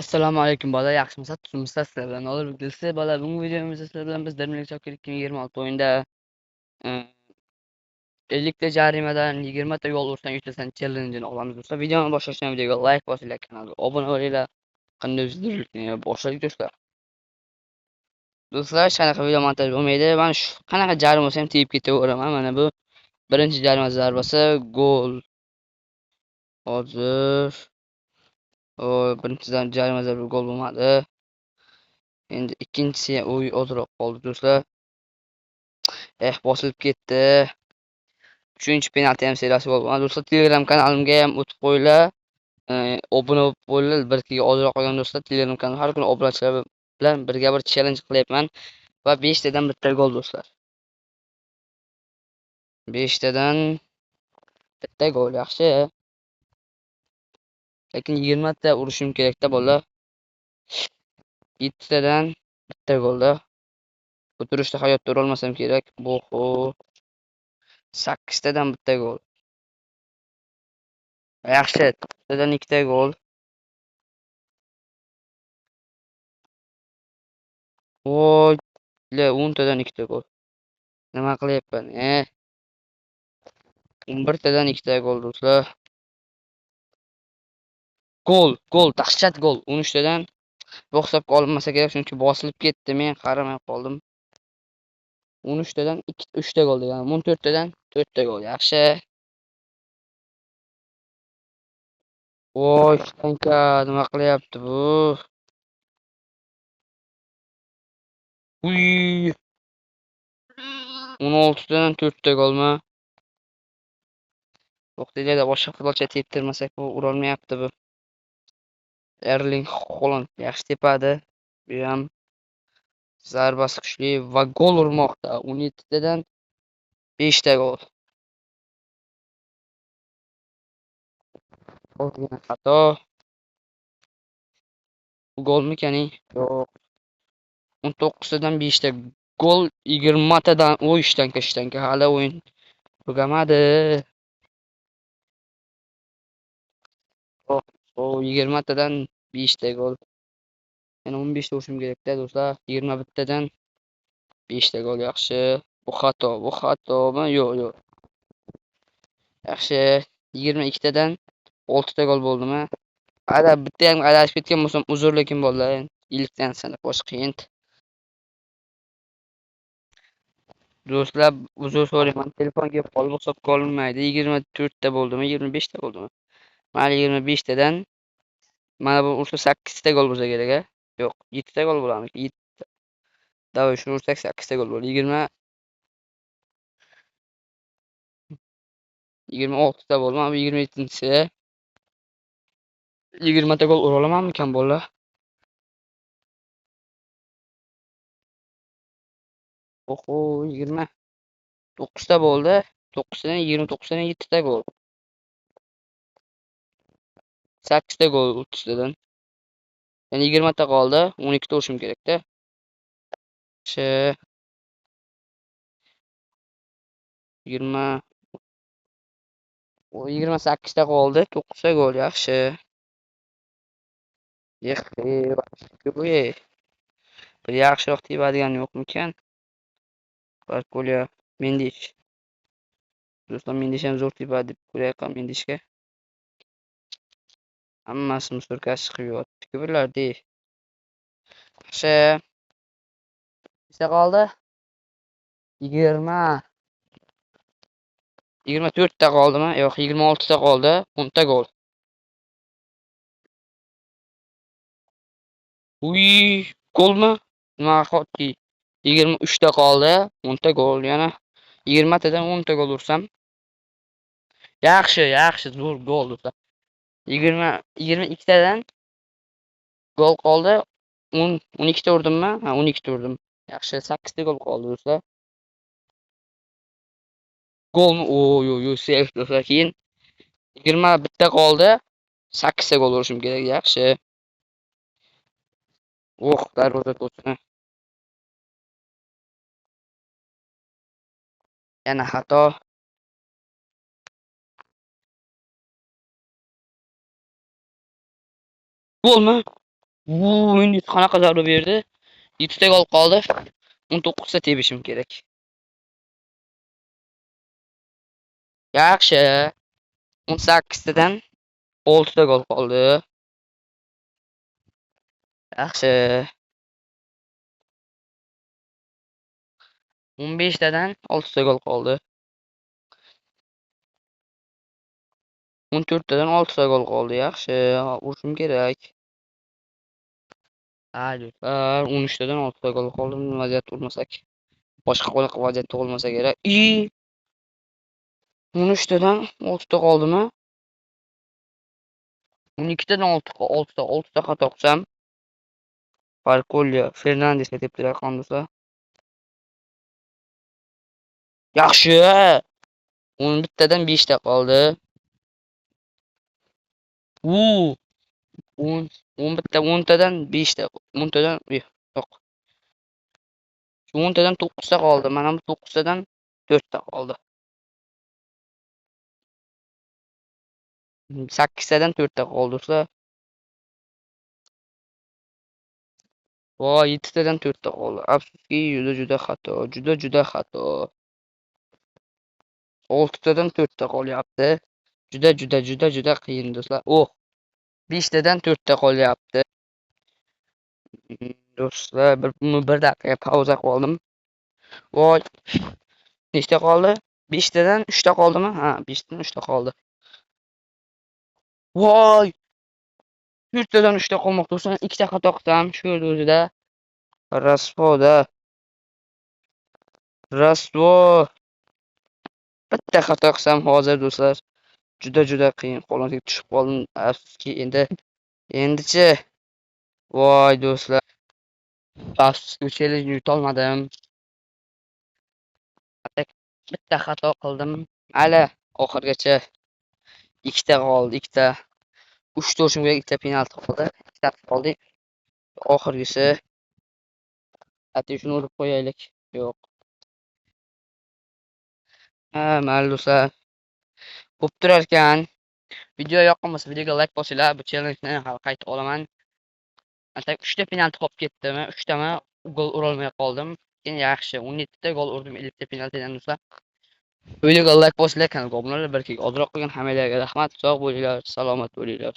Assalomu alaykum bolalar, yaxshimisiz? Tuzukmisiz? Sizlar bilan Nodir Bilgisi. Bolalar, bugungi videomizda sizlar bilan biz Dermilik Soccer 2026 o'yinida 50 ta jarimadan 20 ta gol ursang yutasan challenge'ini olamiz do'stlar. Videoni boshlashdan videoga like bosinglar, kanalga obuna bo'linglar. Qanday boshladik do'stlar. Do'stlar, hech qanaqa video montaj bo'lmaydi. Men shu qanaqa jarima bo'lsa ham tepib ketaveraman. Mana bu birinchi jarima zarbasi gol. Hozir birinchi jarima zarba gol bo'lmadi. Endi ikkinchisi o'y ozroq qoldi do'stlar. Bosilib ketdi. Uchinchi penalti ham seriyasi gol bo'lmadi. Do'stlar, Telegram kanalimga ham o'tib qo'yinglar. Obuna bo'lib qo'yinglar. Bir ikkiga ozroq qolgan do'stlar, Telegram kanal har kuni obunachilar bilan birga bir challenge qilyapman va 5 tadan bitta gol do'stlar. 5 tadan bitta gol yaxshi. Lekin 20 ta urishim kerakda bolalar. 7 tadan bitta golda. Bu turishda hayotda ura olmasam kerak. Bo'xo. 8 tadan bitta gol. Yaxshi, 4tadan 2 ta gol. Voy, 10 tadan 2 ta gol. Nima qilyapman? 11 tadan 2 ta gol do'stlar. Gol, gol, dahshat gol. 13 tadan bu hisobga olinmasa kerak, chunki bosilib ketdi. Men qaramay qoldim. 13 tadan 2 3 ta gol deganim. 14 tadan 4 ta gol. Yaxshi. Voy, shtanka nima qilyapti bu? Uy. 16 tadan 4 ta golmi? To'xtanglar, boshqa futbolchi teptirmasak bu urolmayapti bu. Erling Haaland yaxshi tepadi. Bu ham zarbasi kuchli va gol urmoqda. 17 tadan 5 ta gol. Ozgina xato. Bu golmikan? Yo'q. 19 tadan 5 ta gol, 20 tadan oy ishtanka ishtanka hali o'yin tugamadi. O 20 tadan 5 ta gol. Yana 15 ta urishim kerakda do'stlar. 21 tadan 5 ta gol yaxshi. Bu xato, bu xatomi? Yo'q, yo'q. Yaxshi. 22 tadan 6 ta gol bo'ldimi? Ada bitta ham adashib ketgan bo'lsam uzr, lekin bolalar, ilkdan sanab bosh qiyin. Do'stlar, uzr so'rayman. Telefon kelib qolib hisobga olinmaydi. 24 ta bo'ldimi? 25 ta bo'ldimi? Mayli 25 tadan mana bu ursa 8 ta gol bo'lsa kerak, a? Yo'q, 7 ta gol bo'ladimi? 7 ta. Davay, shuni ursak 8 ta gol bo'ladi. 26 ta bo'ldi. Mana bu 27-nchisi. 20 ta gol ura olamanmikan bolalar? Oho, 29 ta bo'ldi. 9 tadan 29 tadan 7 ta gol. 8 ta gol 30 tadan. Ya'ni 20 ta qoldi. 12 ta urishim kerakda. Yaxshi. 20 28 ta qoldi. 9 ta gol yaxshi. Bir yaxshiroq tepadigan yo'qmikan? Barkolya, Mendish. Do'stlar, Mendish ham zo'r tepadi deb ko'rayotgan Mendishga. Hammasi musurkasi chiqib yotibdi bularda. Yaxshi. Nechta qoldi? 20. 24 ta qoldimi? Yo'q, 26 ta qoldi. 10 ta gol. Uy, golmi? Nima hodki? 23 ta qoldi. 10 ta gol yana. 20 tadan 10 ta gol ursam. Yaxshi, yaxshi, zo'r gol do'stlar. 22 tadan gol qoldi. 10 12 ta urdimmi? Ha, 12 ta urdim. Yaxshi, 8 ta gol qoldi do'stlar. Golmi? Oy, oy, oy, save do'stlar. Keyin 21 ta qoldi. 8 ta gol urishim kerak. Yaxshi. Oh, darvoza to'sini. Yana xato. Golmi? Endi qanaqa zarba berdi? 7 ta gol qoldi. 19 ta tepishim kerak. Yaxshi. 18 tadan 6 ta gol qoldi. Yaxshi. 15 tadan 6 ta gol qoldi. 14 tadan 6 ta gol qoldi. Yaxshi, urishim kerak. Ha, do'stlar, 13 tadan 6 ta gol qoldi. Vaziyat urmasak, boshqa qanaqa vaziyat tug'ilmasa kerak. I 13 tadan 6 ta qoldimi? 12 tadan 6 ta, 6 ta xato qilsam, Barkolya, Fernandesga tepdi raqam do'stlar. Yaxshi. 11 tadan 5 ta qoldi. U 10 11 ta 10 tadan 5 ta 10 tadan yo'q. 10 tadan 9 ta qoldi. Mana bu 9 tadan 4 ta qoldi. 8 tadan 4 ta qoldi do'stlar. Voy, 7 tadan 4 ta qoldi. Afsuski, juda-juda xato, juda-juda xato. 6 tadan 4 ta qolyapti. Juda-juda juda-juda qiyin do'stlar. Oh, 5 tadan 4 ta qolyapti. Do'stlar, bir daqiqa pauza qilib oldim. Voy. Nechta qoldi? 5 tadan 3 ta qoldimi? Ha, 5 tadan 3 ta qoldi. Voy! 4 tadan 3 ta qolmoqda. Do'stlar, 2 ta xato qilsam shu yerda o'zida rasvoda. Rasvo. Bitta xato qilsam hozir do'stlar juda-juda qiyin holatga tushib qoldim. Afsuski, endichi voy do'stlar. Afsuski, challenge yutolmadim. Bitta xato qildim. Mayli, oxirigacha 2 ta qoldi, 2 ta. 3 ta urishim kerak, 2 ta penalti qoldi. 2 ta qoldi. Oxirgisi. Ati shuni urib qo'yaylik. Yo'q. Ha, mayli do'stlar. Bo'p turar ekan. Video yoqqan bo'lsa videoga like bosinglar. Bu challenge-ni hali qayta olaman. Masalan, 3 ta penalti qolib ketdimi? 3 tami gol urolmay qoldim. Keyin yaxshi, 17 ta gol urdim 50 ta penaltidan do'stlar. Videoga like bosinglar, kanalga obuna bo'linglar, bir ozroq qilgan hammanglarga rahmat. Sog' bo'linglar, salomat bo'linglar.